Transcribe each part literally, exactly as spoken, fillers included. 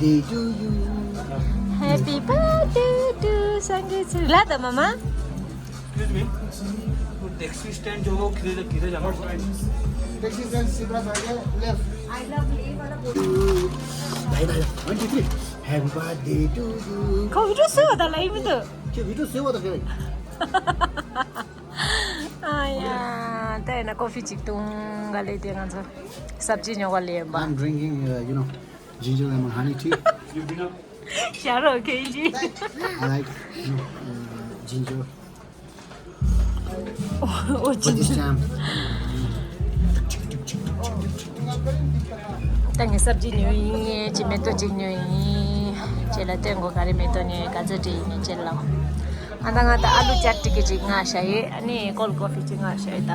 Happy birthday to you. Happy birthday to संगीत श्री। ला त मामा। Excuse me, वो टैक्सी स्टैंड जो हो, किधर, किधर जाना? टैक्सी स्टैंड सीधा जाके लेफ्ट। I love Leh वाला बोर्ड। दाई, दाई, one, two, three। Happy birthday to you। को भिडियो सेव होता लाइव में तो। के भिडियो सेव होता के? आया, तेरे ना कॉफी चिक तुंगा ले दिया ना। सब्जी न्योगा ले बा। I'm drinking, uh, you know, ginger lemon honey tea। Sharo K G। I like, you know, uh, ginger। Oh, oh, ginger। With this jam। ད་ངས་སབ་ཇི་ཉོས་ཡིན། ཅི་མེ་ཏོག་ཅིག་ཉོས་ཡིན། ཅེ་ལ་ཏེ་མགོ་ག་རེ་མེ་ཏོག་ཉོས་ཡིན། ག་ཚོད་བྲིས་ཡིན་ཅེ་ལ། ཨ་ད་ང་ད་ཨ་ལུ་ཅར་ཏི་ཀི་ཅིག་མངགས་བཞག་ཡིན། ཨ་ནི་ཀོལ་ཀོ་ཕི་ཅིག་མངགས་བཞག་ཡིན་ད།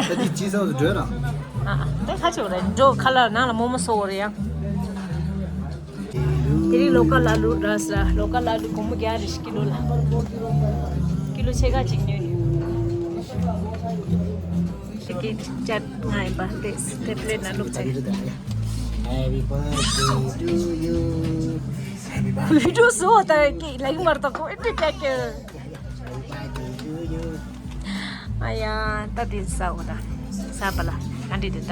ད་འདི་ཅི་ཟ་བ་འགྲོ་ར། ཨ་ད་ཁ་ཆེ་བ་རེད་འགྲོ། ཁ་ལག་ནང་ལ་མོག་མོག་བཟོ་བ་རེད་ཡ། དེ་རིང་ལོ་ཀ་ལ་ལུ་ར་ས་ལོ་ཀ་ལ་ལུ་སྒོར་མོ་བརྒྱ་རེ་ཞིག་ཀི་ལོ་ལ། ཀི་ལོ་ཕྱེད་ཀ་ཅིག་ཉོས་ཡིན། ཤི་ཀི་ཅར་ང་ཡིན་པ་དེ་དེ་པླེ་ན་ལུག་ཚེ། Happy birthday to you། Happy birthday ལུས་སུ་ད་ཀི་ལ་ཡིན་མར་ད་ཁོ་ཨེ་ཏི་ཀ་ཀི། ཨ་ཡ། ད་དེ་ཟ་འོ་ད། ཟ་པ་ལ། ག་འདྲི་དེ་ད།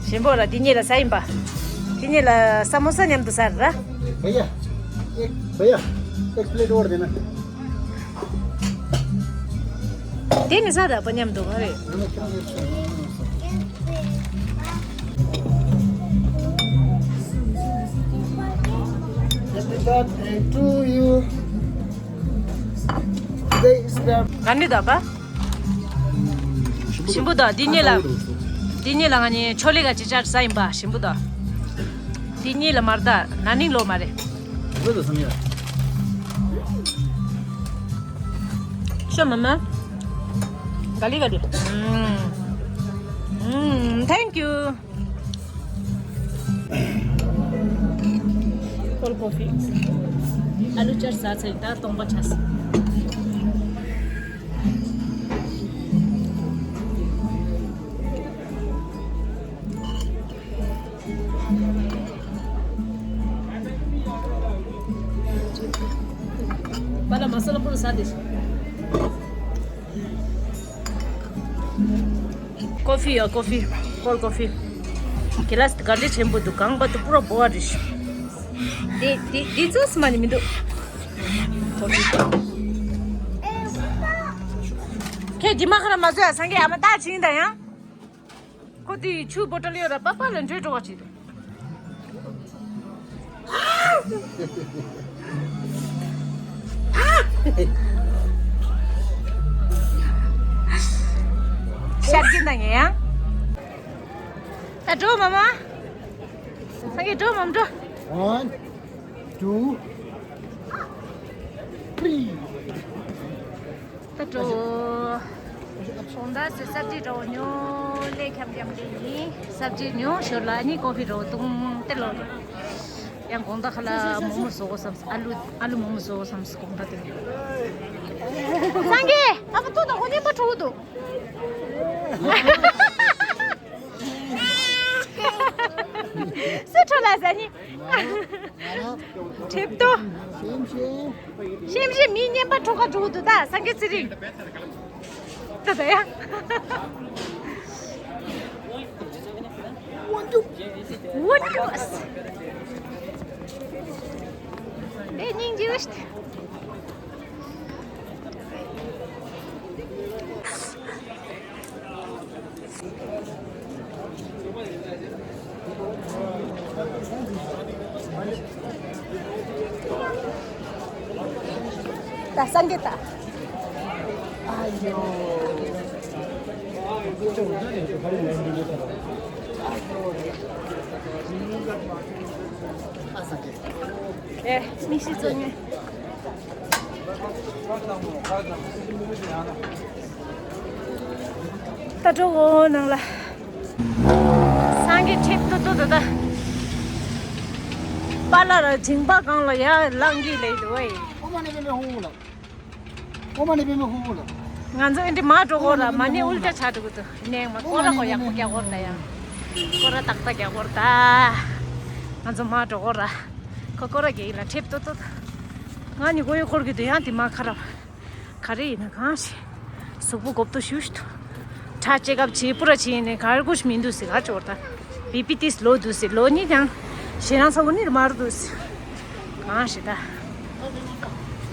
ཞིམ་པོ་ལ་དེ་གཉིས་ལ་ཟ་ཡིན་པ། དེ་གཉིས་ལ་ས་མོ་ས་མཉམ་དུ་ཟ་ར། भैया, एक, भैया, एक प्लेट और देना। དེ་ནི་ཟ་ད་པ་མཉམ་དུ་ག་རེ། Happy birthday to you། ག་འདྲི་ད་པ། ཞིམ་པོ་ད། འདི་གཉིས་ལ། འདི་གཉིས་ལ་ང་གཉིས་ཆོ་ལེ་ག་ཅི་ཅར་ཟ་ཡིན་པ་ཞིམ་པོ་ད། འདི་གཉིས་ལ་མར་ད་ན་ནིང་ལོ་མ་རེད། ཤོ་མ་མ། ག་ལི་ག་ལི། ཨུམ། ཨུམ། Thank you། ཀོལ་ཀོ་ཕི། ཨ་ལུ་ཅར་ཟ་ཚེ་ད་སྟོང་པ་ཆགས། པ་ལ་མ་ས་ལ་པུ་རུ་ཟ་དེ། ཀོ་ཕི་ཡ་ཀོ་ཕི། ཀོལ་ཀོ་ཕི། གི་ལ་སི་ག་འདྲ་ཆེན་པོ་འདུག་གང་པ་དུ་པུ་ར་བོ་བ་རེད། དེ་དེ་དེ་ཙོ་སི་མ་ནི་མི་འདུག་ཁོ་ཁྱེད་ཇི་མ་ཁ་ན་མ་བཟོ་ཡ་སང་གེ་ཨ་མ་ད་ཕྱིན་ད་ཡང་། ཁོ་དེ་ཆུ་བོ་ཊལ་ཡོད་ར་པ་པ་ལ་འདྲེ་འགྲོ་བ་བྱེད་དུ། ཤར་གྱི་ན་ངེ་ཡང་། ད་འགྲོ་མ་མ། སང་གེ་འགྲོ་མ་འགྲོ། One, two, three། ད་འགྲོ། གོང་ད་སེ་སབ་ཇི་འགྲོ་ཉོ། ལས་ཁྱམ་ཁྱམ་ལས་ཡིན། སབ་ཇི་ཉོ་ཞོར་ལ་ཨ་ནི་ཀོ་ཕི་འགྲོ་བཏུང་སྟེ་ལོ། ཡང་གོང་ད་ཁ་ལ་མོག་མོག་བཟོ་གོ་བསམ། ཨ་ལུ་ཨ་ལུ་མོག་མོག་བཟོ་གོ་བསམ་གོང་ད་དེ། སང་གེ་ཨ་ཕ་ཏུ་ད་ཁོ་ཉན་པ་ཁྲོ་བོ་འདུག་སུ་ཁྲོ་ལ་ཟ་ནི། ཁྲེབ་ཏོ། ཤེམ་ཤེམ་མི་ཉན་པ་ཁྲོ་ཁ་འགྲོ་འདུག་ད་སང་གེ་ཚེ་རིང་། ད་ད་ཡ། ཝོན་ཏུ། ཝོན་ཏུ། དེ་སྙིང་རྗེ་བ་ཞིག་ད་སང་གེ་ད། ཨ་ཡོ། ཨ་སང་གེ། ཨེ་མི་ཤི་ཚོ་ཉེ། ད་འགྲོ་འོ་ནང་ལ། སང་གེ་ཁྲེབ་ཏོ་ཏོ་ཏོ་ད། པ་ལ་ར་མཇིང་པ་གང་ལ་ཡ་ལང་གི་ལེ་དུ་ཝེ། ཨོ་མ་ནི་པེ་མེ་ཧུ་ལ། ཨོ་མ་ནི་པེ་མེ་ཧུ་ལ། ང་ཚོ་ཨེ་འདྲི་མ་འགྲོ་གོ་ར་མ་ནི་ཨུལ་ཏ་ཆ་འགྲོ་གི་འདུག་ནས་མ་ཀོ་ར་ཧོ་ཡག་པོ་རྒྱག་གོ་ར་ད་ཡ། སྐོར་ར་ཏག་ཏག་རྒྱག་དགོས་རེད་ད། ང་ཚོ་མར་འགྲོ་དགོས་ར། ཁོ་སྐོར་ར་རྒྱག་ཡིན་ལ་ཁྲེབ་ཏོ་ཏོ། ང་ནི་མགོ་ཡུ་འཁོར་གྱི་འདུག་ཡང་དེ་མ་ཁ་ར། ག་རེ་ཡིན་ན་གང་ཞིག་གཟུགས་པོ་གོབ་ཏོ་ཞུ་ཞུ་ཏོ། ཁྲག་ཅེག་ཨབ་བྱེད་པུ་ར་བྱེད་ཡིན་ནས་གར་གོ་ཞིག་མི་འདུག་ཟེར་ག་ཅོར་ད། བི་པི་ཏིས་ལོ་འདུག་ཟེར་ལོ་གཉིས་ཀྱང་ཞེ་རང་ཚ་བོ་ནི་ར་མ་རུ་འདུག་ཟེར། གང་ཞིག་ད།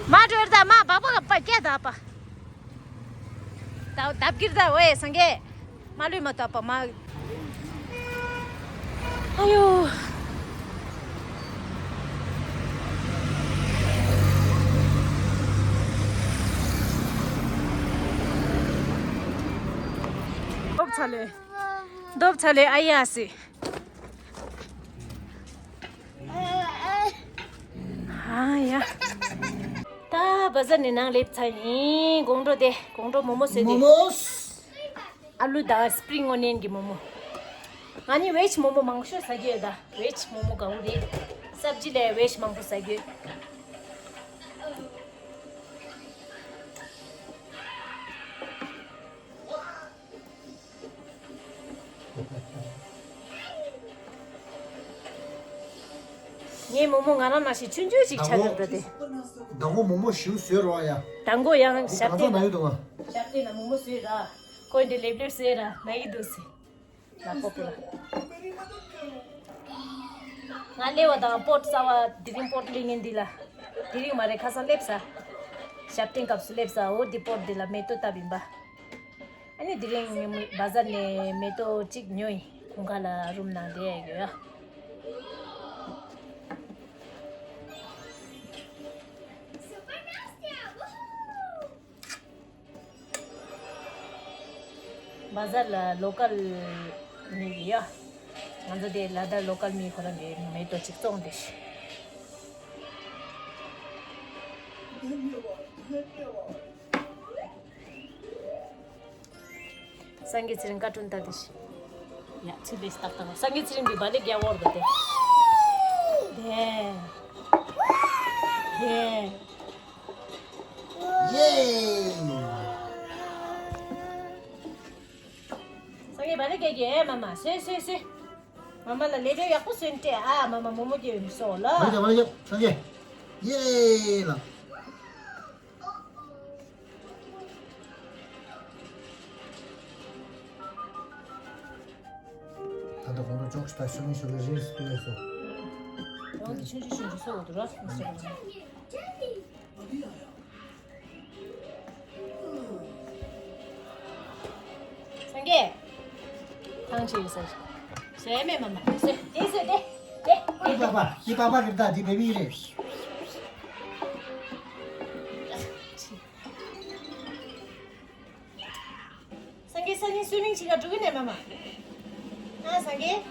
མ་འགྲོ་ཡར་ད་མ་བག་བག་པ་སྐྱེ་ད་པ། ད་བདབ་ཀིར་ད་ཝེ་སངས་རྒྱས། མ་ལུས་མ་བཏབ་པ་མ། ཨ་ཡོ། འདོབ་ཚ་ལེ། འདོབ་ཚ་ལེ་ཨ་ཡ་སི། ཨ་ཡ། ད་བ་ཟར་ནས་ནང་སླེབས་ཚར་ཡིན། དགོང་དྲོ་དེ་དགོང་དྲོ་མོག་མོག་བཟོས་ཏེ། མོག་མོག་ཨ་ལུ་དང་སི་པི་རིང་ཨོ་ནི་ཡན་གྱི་མོག་མོག་ང་ནི་ཝེཇ་མོག་མོག་མང་ཤོས་ཟ་གི་ཡོད་ད། ཝེཇ་མོག་མོག་དགའ་བོ་རེད། སབ་ཇི་ལས་ཝེཇ་མང་པོ་ཟ་གི་ཡོད། ངའི་མོག་མོག་ང་རང་ནང་བཞིན་ཆུང་ཆུང་ཞིག་ཆགས་འདུག་ད་དེ། མདང་དགོང་མོག་མོག་ཞིག་བཟོས་རོགས་ཡ། མདང་དགོང་ཡང་ཞབས་བརྟན་ན་ཡོད་འདུག་ང་། ཞབས་བརྟན་ན་མོག་མོག་བཟོས་ར། ཁོས་འདི་ལེབ་ལེབ་བཟོས་ར་ན་ཡི་འདུག་ཟེར། ལ་ཕོག་པོ་ལ། ང་སླེབས་པ་དང་པོཊ་གསར་བ་དེ་རིང་པོཊ་ལེན་མཁན་འདི་ལ། དེ་རིང་མ་རེད་ཁ་སང་སླེབས་ས། ཞབས་བརྟན་སྐབས་སུ་སླེབས་ས་འོ་འདི་པོཊ་འདི་ལ་མེ་ཏོག་བཏབ་ཡིན་པ། ཨ་ནི་དེ་རིང་ཉིན་མོ་བ་ཟར་ནས་མེ་ཏོག་གཅིག་ཉོས་ཡིན། དགུན་ཁ་ལ་རུམ་ནང་བསྡད་ཡ་ཡོད་ཡ། བ་ཟར་ལ་ལོ་ཀལ་མི་ཡོད། ང་ཚོ་དེ་ལ་དྭགས་ལོ་ཀལ་མི་ཁོ་རང་གི་མེ་ཏོག་ཅིག་བཙོང་དེ། སངས་རྒྱས་ཚེ་རིང་བཀའ་དྲིན་ལྟ་དེ་ཤི། ཡ་ཚིག་ལས་སྟག་སྟག་སངས་རྒྱས་ཚེ་རིང་གི་བ་ལེ་རྒྱ་བོར་དོ་དེ། དེ། དེ། ཡེ། སངས་རྒྱས་བ་ལེ་རྒྱ་རྒྱ་མ་མ་སོས་སོས་སོས། མ་མ་ལ་ལས་རོགས་ཡག་པོ་སོན་ཏེ་ཨ་མ་མ་མོ་མོ་རྒྱ་ཡོད་སོ་ལ། བ་ལེ་རྒྱ་བ་ལེ་རྒྱ་སངས་རྒྱས། ཡེ་ལ། ད་ལྟ་ཁོང་ཚོ་ཅོག་ཤི་ད་ཤོ་མི་ཤོ་གི་རེས་སུ་ཡོད་སོ། ཁོང་གི་ཆུང་ཆུང་ཆུང་ཆུང་སོ་འོ་དུ་ར་སོ་ར། སངས་རྒྱས། ཐང་ཆེ་ཡོད་ས་ཞིག་ཟས་མེད་མ་མ་ཟས་དེ་ཟས་དེ་དེ་དེ། པ་པ་དེ་པ་པ་རེད་ད་དེ་བེ་བི་རེད། སངས་རྒྱས་སངས་རྒྱས་སུའི་མིང་ཆེ་ག་འགྲོ་གི་ནས་མ་མ། ཨ་སངས་རྒྱས།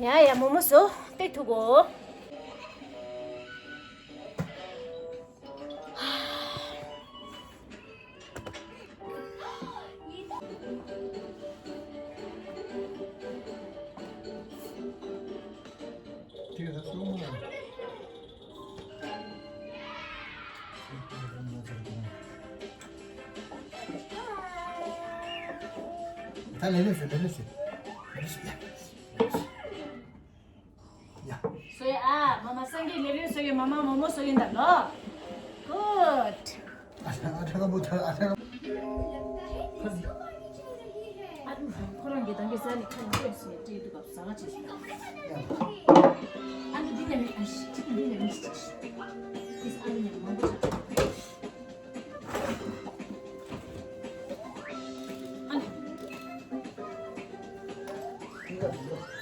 ཡ་ཡ་མོ་མོ་སོ་ཏེ་ཐུག་གོ། ད་ལེ་ལེ་ཤོད་ལེ་ལེ་ཤོད། ལེ་ལེ་ཤོད་ཡ། ཡ། སོ་ཡ་ཨ་མ་མ་སངས་རྒྱས་ལེ་ལེ་སོ་ཡ་མ་མ་མོ་མོ་སོ་ཡིན་ད་ལོ། Good། ཨ་ཁྲ་ཁ་པོ་ཐ་ཨ་ཁྲ་ཁ་པོ། ཨ་ཁོ་རང་གི་དང་གི་ས་ནི་ཁ་ནི་ཁོས་སུ་ཡ་ཏྲི་ཏུ་གབ་ས་ག་ཅི་ཞིག་ཨ་ནི་འདི་ནས་མི་ཨ་ཤི་ཅི་འདི་ནས་མི་ཤི་ཅི་ཤི། ཨ་ནི་ཉམས་མང་པོ་ཆགས། ཨ་ནི།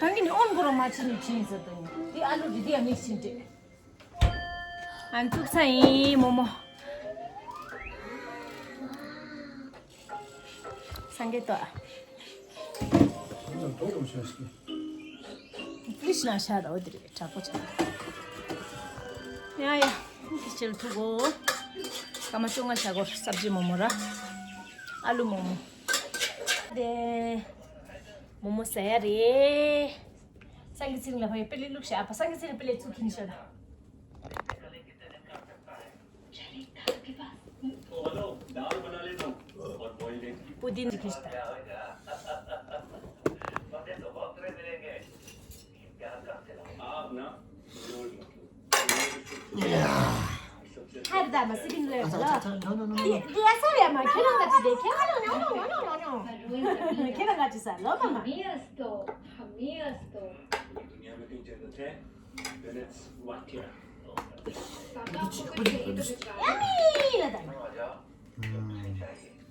ད་གིན་ཨོན་གོ་ར་མ་ཕྱིན་ནས་ཕྱིན་ཟེར་དོ་ནི། དེ་ཨ་ལུ་དེ་དེ་ཡང་ནི་ཕྱིན་ཏེ། ཨན་བཙུགས་ས་ཡིན་མོ་མོ། སངས་རྒྱས་ཏོ། ཕི་ལིཤ་ན་ཤ་ར་འོ་དེ་རེད་དྲག་པོ་ཆགས། ཡ་ཡ། ཕི་ལིཤ་ཆེར་ཐུག་གོ། སྐར་མ་བཅོ་ལྔ་བྱ་གོ་སབ་ཇི་མོ་མོ་ར། ཨ་ལུ་མོ་མོ། དེ། མོ་མོ་ཟ་ཡ་རེད། སངས་རྒྱས་ཚེ་རིང་ལ་ཕ་ཡི་པི་ལི་བླུགས་ཤག་ཨ་ཕ་སངས་རྒྱས་ཚེ་རིང་པི་ལི་ཚུགས་ཁྱིན་ཤག་འདི་ནི་ཁྱི་ཞིག་དང་། ཁྱེད་རང་ག་ཅི་ཟ་ལོ་མ་མ། ཁྱེད་རང་ག་ཅི་ཟ་ལོ་མ་མ། ཡ་མི་ལ་ད། བཀྲ་ཤིས་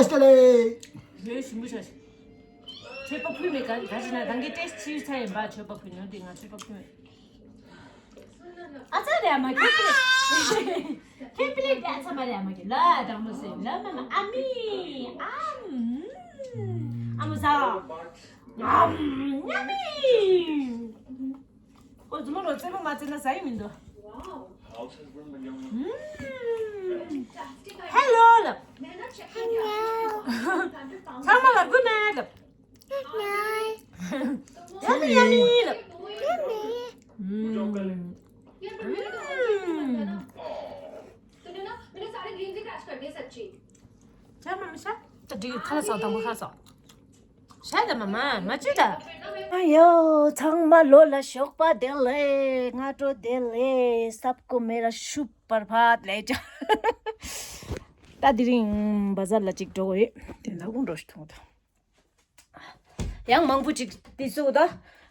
བདེ་ལེགས། ལོས་ཞིམ་པོ་ཤ་ཤ། མཆོད་པ་ཕུལ་མེད་ག་ག་ཞིག་ན་རང་གི་ཏེས་ཕྱིར་ཚ་ཡིན་པ་མཆོད་པ་ཕུལ་ནོ་དེ་ང་མཆོད་པ་ཕུལ་མེད། ཨ་ཙ་རེ་མ་ཁེ་པི་ལེ། ཁེ་པི་ལེ་དེ་ཨ་ཙ་མ་རེ་མ་ཁེ་ལ་དང་མོ་སེ་ལ་མ་མ་ཨ་མི་ཨམ་ཨ་མོ་ཟ་ཨམ་ཉ་མི། ཨོ་ཛུ་མོ་རོ་ཙེ་མོ་མ་ཙེ་ན་ཟ་ཡི་མི་འདུག་ཧེ་ལོ་ལབ། ཚང་མ་ལ་གུ་ནའི་ལབ། ཚང་མ་ཡ་མི་ལབ། ཚང་མ་མི་ཤ། ད་འགྲིག་ཁ་ལ་ཟ་དང་པོ་ཁ་ལ་ཟ། ཤ་ད་མ་མ་མ་ཅི་ད། ཨ་ཡོ་ཚང་མ་ལོ་ལ་ཞོགས་པ་བདེ་ལེགས། སྔ་དྲོ་བདེ་ལེགས། སབ་ཀོ་མེ་ར་ཤུ་པར་ཕ་ལེ་ཅ། ད་དེ་རིང་བ་ཟར་ལ་ཅིག་འགྲོ་གི་ཡོད། དེ་ལ་ཀུན་འགྲོ་ཞིག་ཐུང་ད། ཡང་མང་པོ་ཅིག་དེ་ཚོ་ད།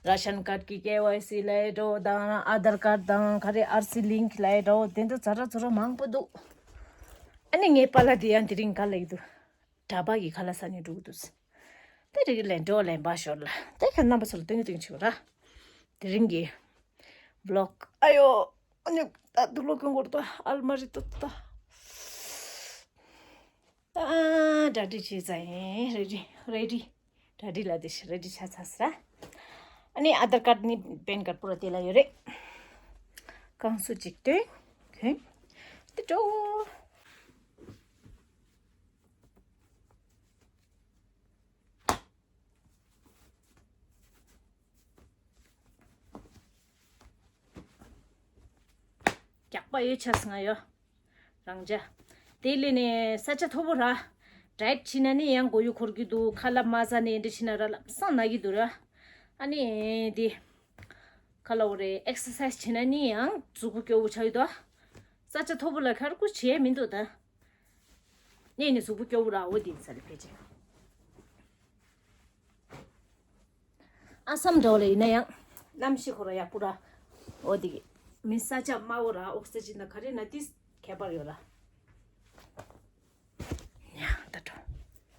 ར་ཤན་ཀར་གི་ཀེ་ཝའི་སི་ལ་འགྲོ་དང་ཨ་དར་ཀར་དང་ག་རེ་ཨར་སི་ལིང་ལ་འགྲོ་དེ་འདྲ་ཚ་ར་ཚུ་ར་མང་པོ་འདུག་ཨ་ནི་ངའི་པཱ་ལགས་དེ་ཡང་དེ་རིང་ག་ལ་ཡི་འདུག་གྲྭ་པ་གི་ཁ་ལག་ཟ་ནས་འགྲོ་གི་འདུག་དེ་རིགས་ལས་འགྲོ་ལས་འབའ་ཞོར་ལ་དེ་ཁ་རྣམ་པ་ཚོ་ལ་སྟོན་གི་སྟོན་གི་བྱེད་ར། དེ་རིང་གི་བི་ལོག་ཨ་ཡོ། ཨ་ནི་ད་དུ་ལོ་ཀོན་གོར་ཏོ་ཨལ་མ་རི་ཏོ་ཏོ། ད་གྲ་སྒྲིག་བྱས་ཚར་ཡིན། རེ་ཌི་རེ་ཌི། གྲ་སྒྲིག་ལ་དེ་རེ་ཌི་ཆགས་ཚར་ས། ཨ་ནི་ཨ་དར་ཀར་ནི་པན་ཀར་པུ་ར་དེ་ལ་ཡོད་རེད། ཀང་སུ་ཅིག་སྟོན། གོན། དེ་འགྲོ། རྒྱགས་པ་ཡོད་ཆ་སི་ང་ཡོ། རང་ཅག་དེ་ལས་ནས་ས་ཆ་མཐོ་པོ་ར། ཌའེ་ཊི་བྱེད་ན་ནི་ཡང་མགོ་ཡུ་འཁོར་གི་འདུག་ཁ་ལག་མ་ཟ་ནས་འདི་བྱེད་ན་ར་ལམ་སང་ན་གི་འདུག་ར། ཨ་ནི་དེ། ཁ་ལག་འོ་རེ་ཨེག་སར་སའི་ཛི་བྱེད་ན་ནི་ཡང་གཟུགས་པོ་སྐྱོ་བོ་ཆགས་ཡོད་དོ། ས་ཆ་མཐོ་པོ་ལ་ཁར་ཀུ་བྱེད་མི་འདུག་ད། ནས་ནི་གཟུགས་པོ་སྐྱོ་བོ་ར་འོ་དེ་ས་རེ་ཕལ་ཆེར། ཨ་སམ་འདྲ་བོ་ལ་ཡིན་ན་ཡང་གནམ་གཤིས་ཁོ་ར་ཡག་པོ་ར། འོ་དེ་གི་མི་ས་ཆ་དམའ་བོ་ར་ཨོག་སི་ཇན་ན་ག་རེ་ན་ཏིས་ཁྱད་པར་ཡོད་ར། ཡ་ད་འགྲོ།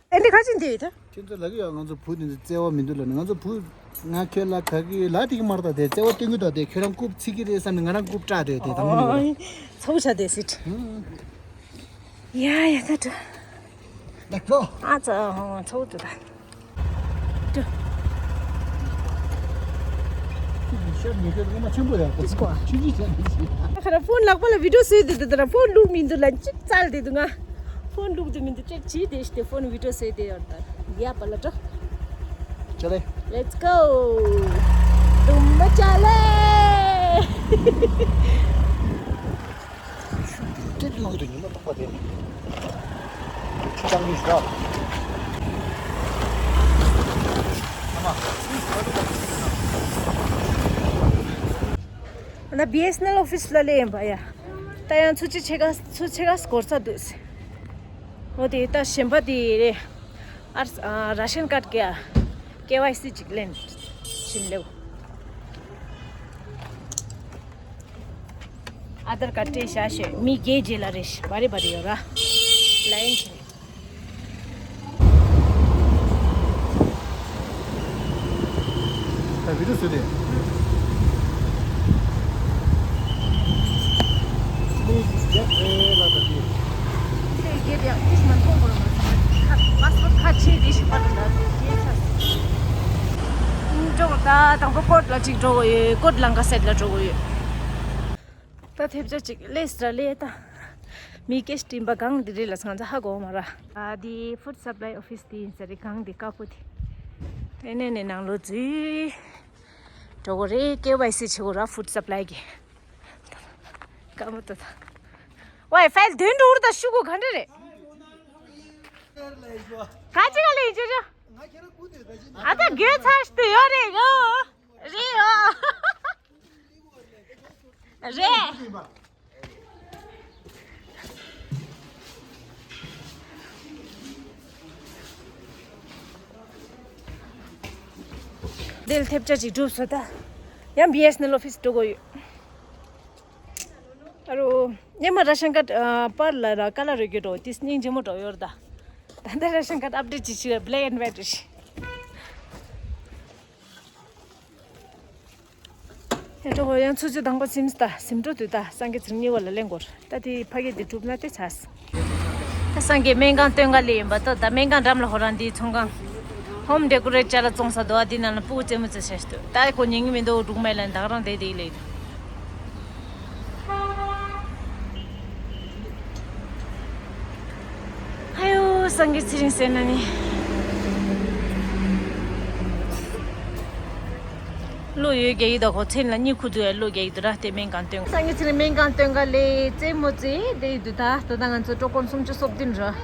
ཨེ་འདི་ཁ་ཅིག་འདི་ཡོད་ད། ཁྱེད་ཚོ་ལ་གི་ཡ་ང་ཚོ་བུ་དེ་ཚོ་བརྩེ་བ་མི་འདུག་ལ་ནི་ང་ཚོ་བུ་ང་ཁྱོད་ལ་ག་གི་ལ་དེ་གི་མར་ད་དེ་བརྩེ་བ་སྟོན་གི་ད་དེ་ཁྱོད་རང་རྐུབ་ཚིག་གི་རེད་བསམ་ནས་ང་རང་རྐུབ་སྐྲག་དེ་དེ་དང་མི་འདུག་ལ། ཚ་བོ་ཆ་དེ་སྲིད། ཡ་ཡ་ད་འགྲོ། ལེགས་སོ། ཨ་ཙི་ཧོ་ཚོགས་འདུ་ད། འགྲོ། ཤར་ཉི་ཤར་སྔོན་མ་ཆེན་པོ་ཡག་པོ། ཆུ་ཆུ་ཆ་ནི་ཆི། ཁ་ར་ཕོན་ལག་པ་ལ་བི་ཌིའོ་བཟོས་དེ་འདུག་ད་ར་ཕོན་བླུག་མི་འདུག་ལ་ཅིག་བཙལ་དེ་འདུག་ང་། ཕོན་བླུག་དེ་མི་འདུག་ཅེག་བྱས་དེ་ཤི་དེ་ཕོན་བི་ཌིའོ་བཟོས་དེ་ཡོད་ད། ཡ་པ་ལ་འགྲོ། ཅ་ལེ། Let's go. ཏུམ་མ་ཅ་ལེ། ཤུགས་ཀྱིས་ཏིག་ཏིག་ཏུ་ཉི་མ་ཐོག་པ་དེ། ཅང་མི་ཤ། ན་བི་ཨེས་ཨེན་ཨེལ་ཨོ་ཕི་སི་ལ་ལས་ཡིན་པ་ཡ། ད་ཡང་ཚུ་ཆེ་ཆེ་ག་ཚུ་ཆེ་ག་སྐོར་ས་འདུག་སེ། འོ་དེ་ད་གཞན་པ་དེ་རེད། ཨར་ཨ་ར་ཤན་ཀར་གི་ཀེ་ཝའི་སི་ཅིག་ལེན་བཞིན་ལེའུ། ཨ་དར་ཀར་སྤྲད་བཞག་ཤོད་མི་བརྒྱད་རྗེས་ལ་རེ་ཞིག་བ་རེ་བ་རེ་ཡོད་ར། ལ་ཡིན་ཕྱིན། ད་བི་ཌིའོ་བཟོས་ཏེ། ཁྱེད་རྒྱལ་ཡག་ཏིས་མ་མཐོང་བར་མ་ཁ་མ་སོ་ཁ་ཆེ་དེ་ཞིག་པར་ལ་རྒྱལ་ཆགས། འགྲོ་ད་དང་པོ་ཀོར་ལ་ཅིག་འགྲོ་གི་ཡོད། ཀོར་ལང་ཀ་སེད་ལ་འགྲོ་གི་ཡོད། ད་ཐེབས་ཆ་ཅིག་ལས་ར་ལས་ད། མི་སྐད་སྤྲིན་པ་གང་འདི་རེད་ལ་ཚང་ཚ་ཧ་གོ་མ་ར། ཨ་དེ་ཕུཌ་སབ་ལའི་ཨོ་ཕི་སི་དེ་ཡིན་ས་རེད། གང་འདི་དཀར་པོ་དེ། དེ་ནས་ནས་ནང་ལོ་འཛུལ། འགྲོ་གི་རེད། ཀེ་ཝའི་སི་བྱེད་དགོས་ར། ཧྥུཌ་སབ་ལའི་གི། ཀ་མོ་ཏོ་ཏོ། ཝའི་ཕའིལ་དོན་འགྲོ་རུ་ད་ཤུ་གུ་ག་འདྲ་རེད། ག་ཅི་ག་ལས་ཡིན་ཅོ་ཅོ། ཨ་ད་དགོས་ཚར་ཏུ་ཡོད་རེད་ཡོ། རེད་ཡོ། རེད། དེ་ལ་ཐེབས་ཆ་ཅིག་གྲུབ་སོང་ད། ཡང་བི་ཨེས་ཨེན་ཨེལ་ཨོ་ཕི་སི་འགྲོ་དགོས་ཡོད། ཨ་རོ། སྙེ་མ་ར་ཤན་ཀཱར་པར་ལ་ར་ཀ་ལ་རོལ་རྒྱུ་འགྲོ་དེ་སྙིང་རྗེ་མོ་འགྲོ་ཡོད་ར་ད། ད་ལྟ་ར་ཤན་ཀཱར་ཨབ་ཌེཊ་ཅིག་བྱས་པ་བྷེ་ལེག་ཨེན་ཝའིཊ་རེད། ཡ་གྲོགས་པོ་ཡང་ཚུར་ཚུར་དང་པོ་སིམ་སྟ་སིམ་འགྲོ་དུས་ད་སངས་རྒྱས་ཚེ་རིང་གཉིས་པ་ལ་གླེང་དགོས་ར་ད་དེ་ཕ་གི་དེ་གྲུབ་ན་དེ་ཚར། ད་སངས་རྒྱས་སྨན་ཁང་སྟོན་ག་ལས་ཡིན་པ་ད་ད་སྨན་ཁང་འགྲམ་ལ་ཧོ་རང་དེའི་ཚོང་ཁང་། ཧོམ་ཌེ་ཀོ་རེཊ་ཅ་ལག་བཙོང་ས་འདུག་ཨ་དེ་ནང་ལ་སྤུ་གུ་རྩེད་མོ་རྩེ་ཤ་ཞིག་འདུག་ད་ཁོ་ཉན་གི་མི་འདུག་སྒྲུག་མེད་ལ་ད་ག་རང་བསྡད་བསྡད་ལས། ཨ་ཡོ་སངས་རྒྱས་ཚེ་རིང་ཟེར་ན་ནི། བློ་ཡོད་རྒྱ་ཡིག་དང་གོ་མཚན་ལ་གཉིད་ཁུག་འདུག་ཡ་བློ་རྒྱ་ཡིག་དུ་ར་དེ་སྨན་ཁང་སྟོན། སངས་རྒྱས་ཚེ་རིང་སྨན་ཁང་སྟོན་ག་ལས་རྩེད་མོ་རྩེ་བསྡད་ཡོད་དུས་ད་ད་ལྟ་ང་ཚོ་ཀྲོ་ཀོན་སུམ་ཅུ་སོ་བདུན་ར།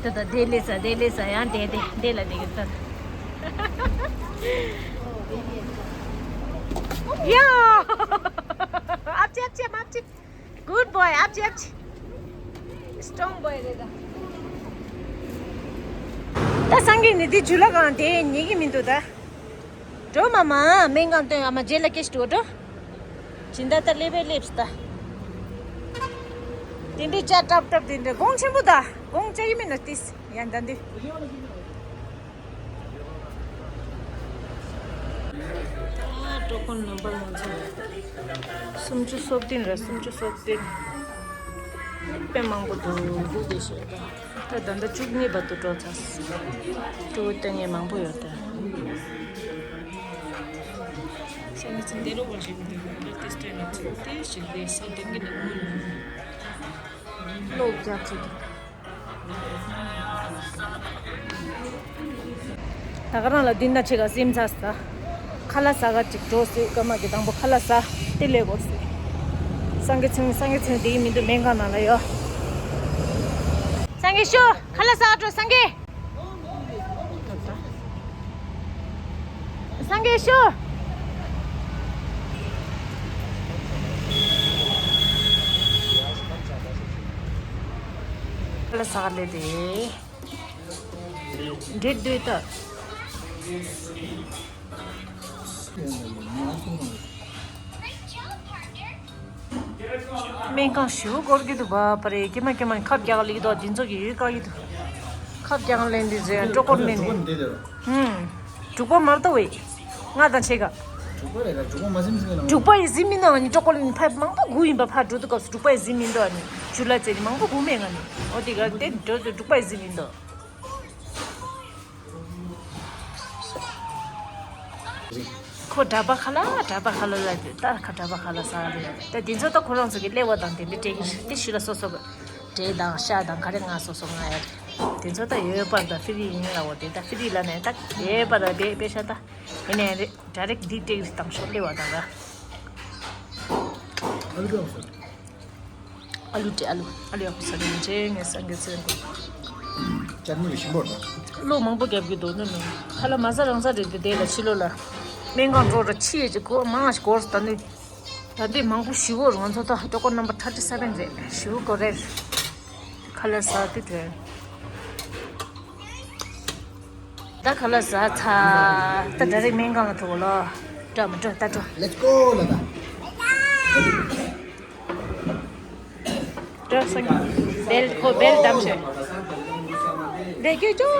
ད་ད་དེ་ལས་ས་དེ་ལས་ས་ཡང་དེ་དེ་དེ་ལ་དེ་གི་ད། ཡ། ཨབ་ཅི་ཨབ་ཅི་ཨབ་ཅི། Good boy. ཨབ་ཅི་ཨབ་ཅི། Strong boy རེད་ད། ད་སངས་རྒྱས་ནི་འདི་ཇུ་ལ་གང་དེ་ཉེ་གི་མི་འདུག་ད། འགྲོ་མ་མ་སྨན་ཁང་སྟོན་ཨ་མ་རྗེས་ལ་སྐད་ཞུ་འགྲོ། ཇི་འདྲ་ད་སླེབས་པས་སླེབས་ད། དེ་འདྲའི་ལྕགས་ཀྲབ་ཀྲབ་དེ་འདྲ་གོང་ཆེན་པོ་ད་གོང་ལྕགས་ཡིན་མིན་ན་ཏིས་ཡང་ད་འདི། ཀྲོ་ཀོན་ནམ་བར་ང་ཚོ་སུམ་ཅུ་སོ་བདུན་རེད། སུམ་ཅུ་སོ་བདུན། དཔེ་མང་པོ་འདུག་དགུ་དེ་ཞེས་ད། ད་ད་ལྟ་བཅུ་གཉིས་བར་དུ་འགྲོ་ཚར། ཀྲོ་ལྟ་མཁན་མང་པོ་ཡོད་ད། སེམས་ཙམ་འདི་རུ་བ་ཞིག་འདུག་ཏིས་ཏེ་ང་ཚོ་ཏིས་ཞིག་རེད་ས་དེང་གི་ནང་ངོ་ནས་བློ་རྒྱག་ཚུལ་དུ། ད་ག་རང་ལ་འདི་ན་ཆེ་ག་སིམ་ཚ་ས། ཁ་ལག་ཟ་ག་ཅིག་འགྲོ་སྲིད་སྐར་མ་གི་དང་པོ་ཁ་ལག་ཟ་དེ་ལས་གོ་སྲིད། སངས་རྒྱས་ཚེ་རིང་སངས་རྒྱས་ཚེ་རིང་དེའི་མི་འདུག་སྨན་ཁང་ནང་ལ་ཡོད། སངས་རྒྱས་ཤོ་ཁ་ལག་ཟ་ག་འགྲོ་སངས་རྒྱས། སངས་རྒྱས་ཤོ། ལ་ས་ལེ་དེ། འདྲེ་སྡོད་ད། སྨན་ཁང་ཞེ་པོ་སྐོར་གྱི་འདུག་བ་པ་རེད། ཀྱེ་མ་ཀྱེ་མ་ཁབ་རྒྱག་ལེགས་འདུག་འདི་ཚོ་གི་ཡོད་བཀག་གི་འདུག་ཁབ་རྒྱག་ལེན་འདི་ཚོ་ཡང་ཀྲོ་ཀོར་མེད་ནས། ཧུམ། དྲུག་པ་མར་ལྟ་བས། ང་དང་ཆེ་ག་དྲུག་པ་རེད་ལ་དྲུག་པ་མ་ཟིན་ཟིན་ལ། དྲུག་པ་ཡི་ཟིན་མི་འདུག་ཨ་ནི་ཀྲོ་ཀོར་ལེན་ཕ་མང་པོ་སྒུག་ཡིན་པ་ཕར་འགྲོ་དུས་སྐབས་སུ་དྲུག་པ་ཡི་ཟིན་མི་འདུག་ཨ་ནི་ཇུ་ལ་ཙེ་ནི་མང་པོ་སྒུག་མེད་ང་ནི་འོ་དེ་ག་དེ་འགྲོ་དུས་དྲུག་པ་ཡི་ཟིན་མི་འདུག་ཁོ་གྲྭ་པ་ཁ་ལ་གྲྭ་པ་ཁ་ལ་ལ་དེ་ལྟར་ཁ་གྲྭ་པ་ཁ་ལ་ཟ་རེད། ད་དེ་ཚོ་ད་ཁོ་རང་ཚོ་གི་ཀླད་པ་དང་དེ་འདྲ་སྤྲད་ཀྱི་རེད། དེ་ཞུ་ལ་སོ་སོ་གི་འབྲས་དང་ཤ་དང་ག་རེ་ང་སོ་སོ་ང་ཡ་རེད། དེ་ཚོ་ད་ཡོད་པར་ད་ཧྥི་རི་ཡིན་ལ་འོ་དེ་ད་ཧྥི་རི་ལ་ནས་ད་ཡོད་པར་ད་དེ་དཔེ་ཤ་ད་ཡིན་ནའི་རེད། ཌའི་རེག་འདི་སྤྲད་ཀྱི་རེད། དང་ཤོག་ཀླད་པ་དང་ར། ཨ་ལུ་སྤྲད་ཨ་ལུ་ཨ་ལུ་ཡག་པོ་ཟ་གི་ཡིན་ཅེས་ངས་སངས་རྒྱས་ཚེ་རིང་གོ། ཅར་ནི་གི་ཞིམ་པོ་རེད། བློ་མང་པོ་རྒྱབ་ཀྱི་འདུག་ནི་ནི། ཁ་ལག་མ་ཟ་རང་ཟ་རེད་དེ་དེ་ལ་ཕྱི་ལོགས་ལ། སྨན་ཁང་འགྲོ་ར་ཕྱི་ཡས་ཀྱི་གོ་མང་ཞིག་གོ་ར་ད་ནི། ད་འདི་མང་པོ་ཞི་བོ་རེད། ང་ཚོ་ད་ཀྲོ་ཀོར་ནམ་བར་ཐར་ཊི་སེ་བེན་རེད། ཞི་བོ་གོ་རེད། ཁ་ལག་ཟ་དུས་དྲན། ད་ཁ་ལག་ཟ་ཚར། ད་ཌའི་རེག་སྨན་ཁང་ལ་ཐུག་ལོ། འགྲོ་མི་འགྲོ་ད་འགྲོ། Let's go ལ་ད། འགྲོ་སོང་། བེལ་ཁོ་བེལ་བསྡམས་ཤག་ལས་ཀྱི་ཅོ།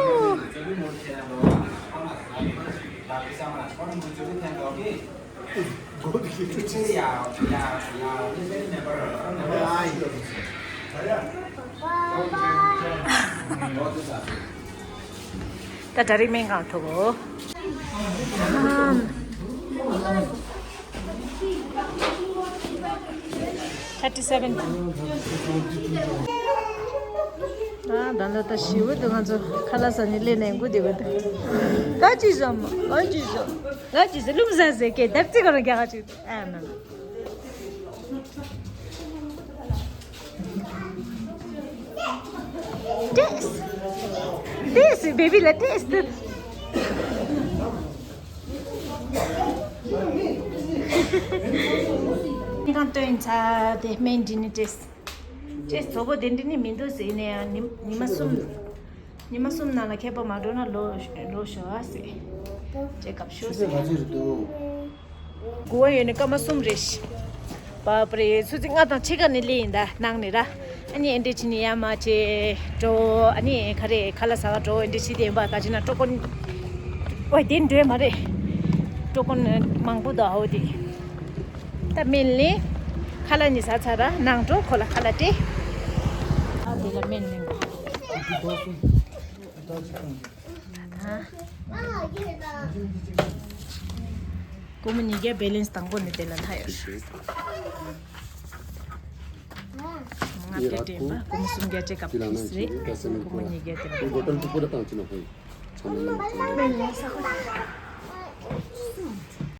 ད་ཌའི་རེག་སྨན་ཁང་ཐུག་གོ། ཐར་ཊི་སེ་བེན། ཨ་ད་ལྟ་ད་ཞི་བ་དུ་ང་ཚོ་ཁ་ལག་ཟ་ནས་སླེབས་ནས་སྒུག་བསྡད་ཡོད། ད་ཅི་བཟོ་མ་ཨ་ཅི་བཟོ། ང་ཅི་ཟེར་རླུང་ཟ་ཟེར་སྐད་བརྡབ་རྩིས་ག་རང་རྒྱག་ག་ཅིག་ཨ་མ། Taste. Taste, baby, la taste. ཁྱེད་རང་སྟོན་ཚར་ཏེ་སྨན་འདི་ནི་taste. Taste་བཟོ་པོ་དེ་འདྲ་ནི་མི་འདུག་ཟེར་ནས་ཡང་ཉི་ཉི་མ་གསུམ། ཉི་མ་གསུམ་ནང་ལ་མཁས་པ་མ་འགྲོ་ན་ལོ་ལོ་ཞོ་ཨ་ཟེར། ཅེ་སྐབས་ཤོ་ཆུ་ཚོད་ག་ཟེར། ཚོད་རེད་འདུག་དགུ་པ་ཡོད་ནི་སྐར་མ་གསུམ་རེད་ཤི། བ་པ་རེད། ཆུ་ཚོད་ལྔ་དང་ཕྱེད་ཀ་ནས་སླེབས་ཡིན་ད་ནང་ནས་ར། ཨ་ནི་ཨེ་འདྲས་ཕྱིན་ནས་ཡར་མར་བྱས་འགྲོ། ཨ་ནི་ག་རེ་ཁ་ལག་ཟ་ག་འགྲོ། ཨེ་འདྲས་ཕྱིན་དེ་ཡིན་པ་ག་ཅི་ན་ཀྲོ་ཀོན། ཨོ་དེ་འགྲོས་མ་རེད། ཀྲོ་ཀོན་མང་པོ་འདུག་ཨོ་དེ། ད་སྨན་ལེན། ཁ་ལག་གཉིས་ཟ་ཚར་ར་ནང་འགྲོ། ཁོ་ལ་ཁ་ལག་སྤྲད། ཨ་དེ་ལ་སྨན་ལེན་དགོས། སྐུ་ངོ་ཉིས་བརྒྱ་balance་དང་པོ་ནས་དེ་ལ་ལྷག་ཡོད། ལྔ་བརྒྱ་དྲན་པ་སྐུ་ངོ་སུམ་བརྒྱ་ཅེ་སྐབས་ཕིས་རེད། སྐུ་ངོ་ཉིས་བརྒྱ་དྲན་པ།